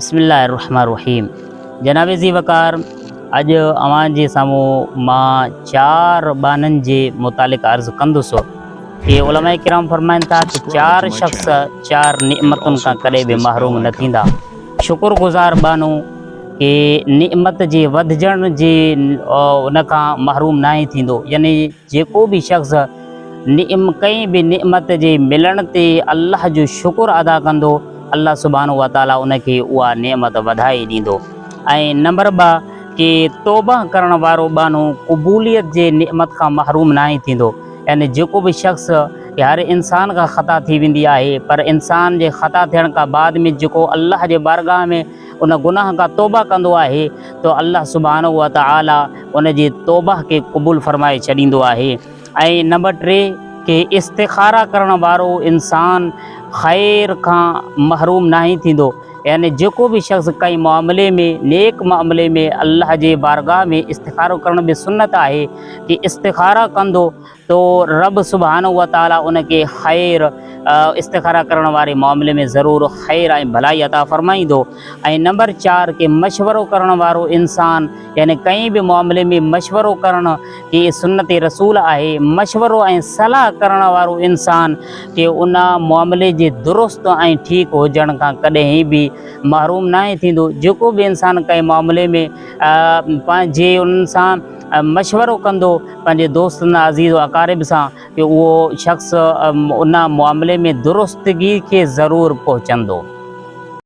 بسم الله الرحمن الرحيم جناب ذي وقار اڄ اوهان جي سامهون مان چار ٻانهن جي متعلق عرض ڪندس. ڪي علماء ڪرام فرمائن ٿا ته چار شخص چار نعمتن کان ڪڏهن به محروم نه ٿيندا. شڪر گذار ٻانهو ڪي نعمت جي وڌجڻ جي ان کان محروم ناهي ٿيندو يعني جيڪو به شخص نعم ڪنهن به نعمت جي ملڻ تي الله جو شڪر ادا ڪندو الله سبحانه وتعالي ان کي اها نعمت وڌائي ڏيندو ۽ نمبر ٻه ڪي توبه ڪرڻ وارو ٻانهو قبوليت جي نعمت کان محروم ناهي ٿيندو يعني جيڪو به شخص هر انسان کان خطا ٿي ويندي آهي پر انسان جي خطا ٿيڻ کان بعد ۾ جيڪو الله جي بارگاهه ۾ ان گناهه کان توبه ڪندو آهي ته الله سبحانه وتعالي ان جي توبه کي قبول فرمائي ڇڏيندو آهي ۽ نمبر ٽي ڪي استخاره ڪرڻ وارو انسان خير کان محروم ناهي ٿيندو يعني جيڪو به شخص ڪنهن معاملي ۾ نيڪ معاملي ۾ الله جي بارگاهه ۾ استخارو ڪرڻ به سنت آهي ڪي استخاره ڪندو تو رب سبحانه وتعالي ان کي خير استخاره ڪرڻ واري معاملي ۾ ضرور خير ۽ ڀلائي عطا فرمائيندو ۽ نمبر چار ڪي مشورو ڪرڻ وارو انسان يعني ڪنهن به معاملي ۾ مشورو ڪرڻ ڪي سنت رسول آهي مشورو ۽ صلاح ڪرڻ وارو انسان ڪي ان معاملي جي درست ۽ ٺيڪ هجڻ کان ڪڏهن به محروم ناهي ٿيندو جيڪو به انسان ڪنهن معاملي ۾ پنهنجي انهن سان مشورو ڪندو پنهنجي دوستن عزيز و اقارب سان ڪي اهو شخص ان معاملي ۾ درستگي کي ضرور پهچندو.